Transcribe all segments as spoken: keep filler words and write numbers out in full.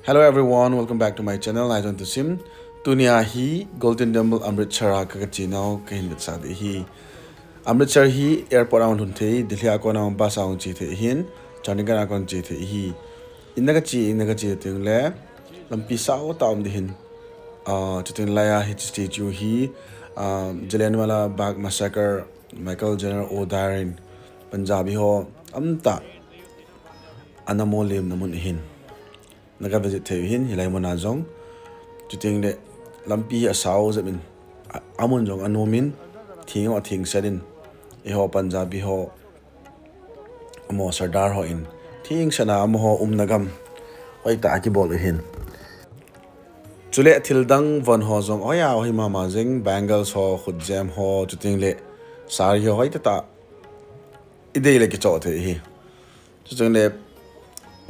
Hello everyone, welcome back to my channel. I want to sim. Tunia hi Golden Temple Amritsar a ka, ka chinau ka hin vetsah ding ahi. Amritsar hi airport a hung lhun thei, Delhi a kona bus a hung che thei ahin, Chandigarh a kon che thei ahi. Ina ka che, ina ka che teng le, lampi sao tah um ding ahin. Ah, chuteng lai a hiche statue hi, ah, Jallianwala Bagh Massacre, Major General O'Dwyer in Punjabi ho tamtah ana mollem na mun ahin. Na ka visit thei u ahin, hilai mun a jong. Chuteng le lampi hi asao jep in, a, amun jong anom in, thing ho athing set in, eiho Punjabi ho, amaho Sardar ho in, thing set a amaho umna gam hoitah a kibol u ahin. Chule thil dang von ho jong, hoiya, hoi mama jeng, bangles ho, khutjem ho, chuteng le sari ho, hoitah tah i dei le kichoh thei ahi. Chuteng le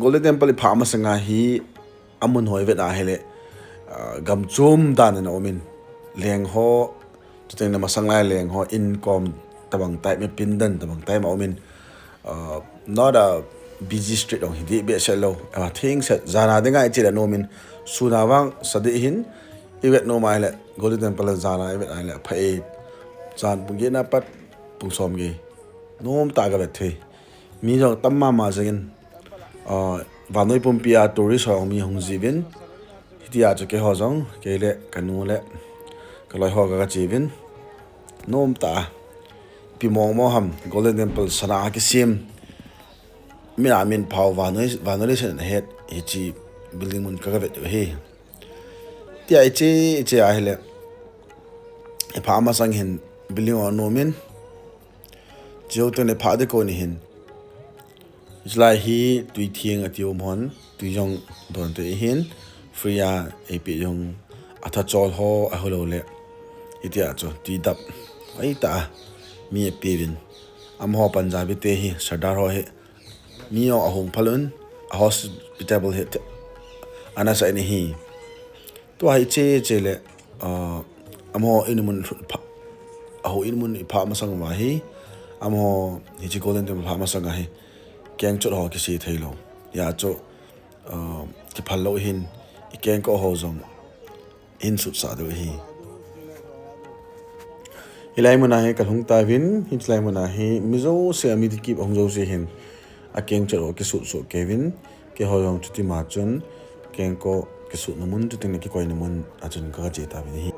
Golden Temple i phah masang a hi amun ho i vet a hile, ah, gam chom dan in a um in, leng ho, chuteng le masang lai leng ho, in kom tabang type, mi pindan tabang type a um in, ah, not a busy street ong hi dih behseh lou, ah, thing set, jan a ding a i che le nom in, sun a vang sa ding ahin, i vet nom a hile, Golden Temple jan a i vet a hile, apha e, jan pung get na pat pung som gei. Nom tah a ka vet thei. Mi jong tam mama jeng in, ah, vannoi pumpi a tourist ho mi hung jih uvin. Hitia chu keiho jong, kei le ka nu le ka loi ho ka, ka che uvin. Nom tah a, ipi mong mong ham, Golden Temple sana a kisem. Min a min phah u, vannoi, vannoi leiset in ahet, hiche building mun ka, ka vet u ahi. Tia i che, i che a hile, i phah masang hin building ho anom in, chuteng le phah ding kon ahin. Hiche lai hi tui theng ati um hon, tui jong don thei ahin, free a eipeh jong, atha chol ho, ahilou le, hitia chu tui dap hoitah a mi ape uvin. Amaho Punjabi te hi, Sardar ho hi, mi jong ahung phal un, a hospitable hi, ana sa in ahi. Tua hi che che le, ah, amaho in mun pha, ahou in mun i phah masang uva hi, amaho hiche Golden Temple phah masang a hi, kengchot ho kise thei lou. Hijeh chun, ah, kiphal lou hin, i kengkoh ho jong hin sutsah diu ahi. Hilai mun a hi ka lhung tauvin, hilai mun a hi mi jouse a mi dikip ahung jouse hin, akengchot ho kisut soh kei uvin, keiho jong chutima chun, kengkoh kisutna mun, chuteng le kikoina mun a chun ka, ka che tauvin ahi.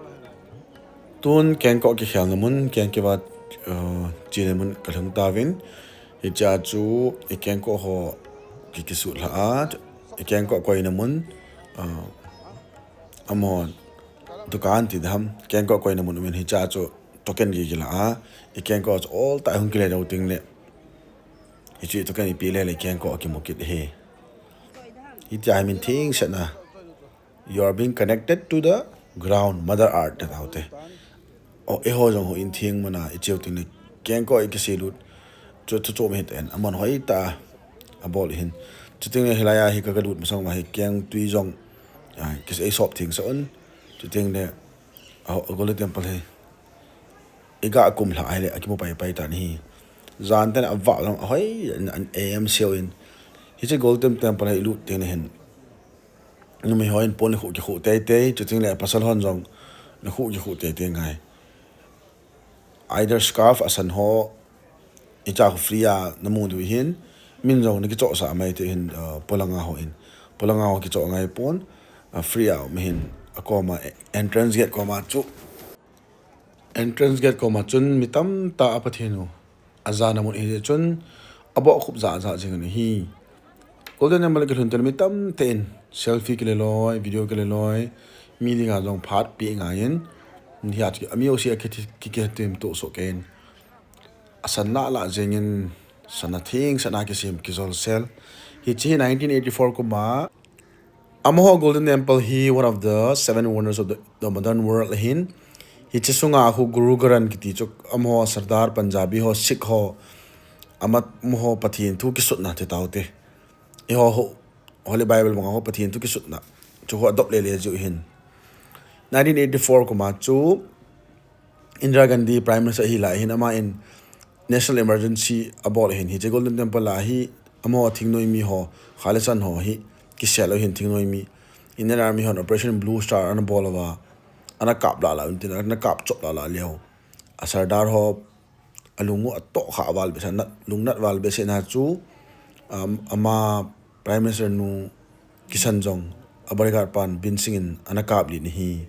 Tun kengkoh kikhelna mun, kengkoh a, uh, chena mun ka lhung tauvin, hichea chu i kengkoh ho ki, kisut lha a, i kengkoh koina mun, uh, amaho dukan ti ding ham, kengkoh koina mun um in, hichea chu token ki, kila a, i kengkoh chu ol tah a hung kile jou teng le, hiche token i pe le le kengkoh kimu kit ahi. Hitia hi min theng set na, you are being connected to the ground, Mother Earth, ti taute. O, eiho jong houin theng mun a i cheu teng le, kengkoh i kise lut chu, chu chom ahi tan, amun hoitah a abol ahin. Chuteng le hilai a hi ka, ka lut masang uva hi kengtui jong, ah, kise, ei sop theng sah un. Chuteng le, ah, Golden Temple hi i ga kum lha a hile, akimu pai pai tan ahi. Jan ten avah jong, ahoi, an, an A M seo in. Hiche Golden Temple hi i lut teng le hin, numei hon pon le khuh kikhuh teitei, chuteng le pasal hon jong le khuh kikhuh teitei ngai. Either scarf asan ho, hichea khu free a namu diu ahin, min jong na kichohsah mai thei ahin, uh, polanga hon. Polanga ho kichoh ngai pon, uh, free a um ahin, akoma, eh, entrance gate koma chu. Entrance gate koma chun mi tamtah a Pathen u ajana mun ahi jeh chun, abohkhup jah jah jing in ahi. Golden Temple a kilhun teng le mi tamtah in selfie kile loi, video kile loi, mi dinga jong phat pe ngai in, hia chu ami jouse a ki, ki, kihethem to soh kei in. Asan lah lah jeng in, sana theng set a kisem, kijol sel. Hiche hi nineteen eighty-four kum a, amaho Golden Temple hi one of the seven wonders of the, the modern world ahin. Hiche sunga khu Guru Granth kiti chu amaho Sardar Punjabi ho, Sikh ho, amaho Pathen thu kisutna ti taute. Eiho ho, Holy Bible banga ho Pathen thu kisutna chu ho adop le le jiu ahin. Nineteen eighty-four kum a chu Indira Gandhi Prime Minister ahi lai hin, aman National Emergency abol ahin, hiche Golden Temple a hi amaho thingnoi mi ho, Khalistan ho hi kisel u ahin, thingnoi mi. Indian Army hon Operation Blue Star ana bol uva, ana kap lala un tin, ana kap chop lala leo. A Sardar ho alung u atoh kha val behseh, nat, lungnat val behseh na chu, um, ama Prime Minister nu Kisan jong a bodyguard pan Bin Singh in ana kap lih in ahi.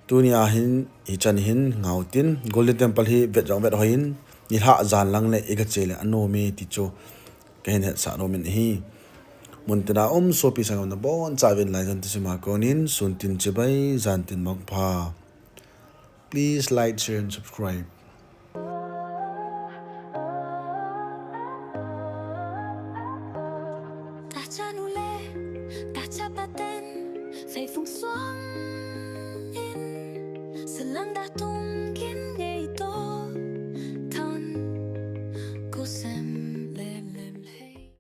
Tunia hin, hichan hin ngau tin, Golden Temple hi vet jong vet hoi in, nilhah jan lang le i gache le anom e ti chu kahin hetsah nom in ahi. Muntina um sopi sanggam nabonchauvin Laijan Thusim a konin, sun tin chibai, jan tin mangpha. Please like, share and subscribe. Tahcha nu le, tahcha paten, feifung suang in, salam da tung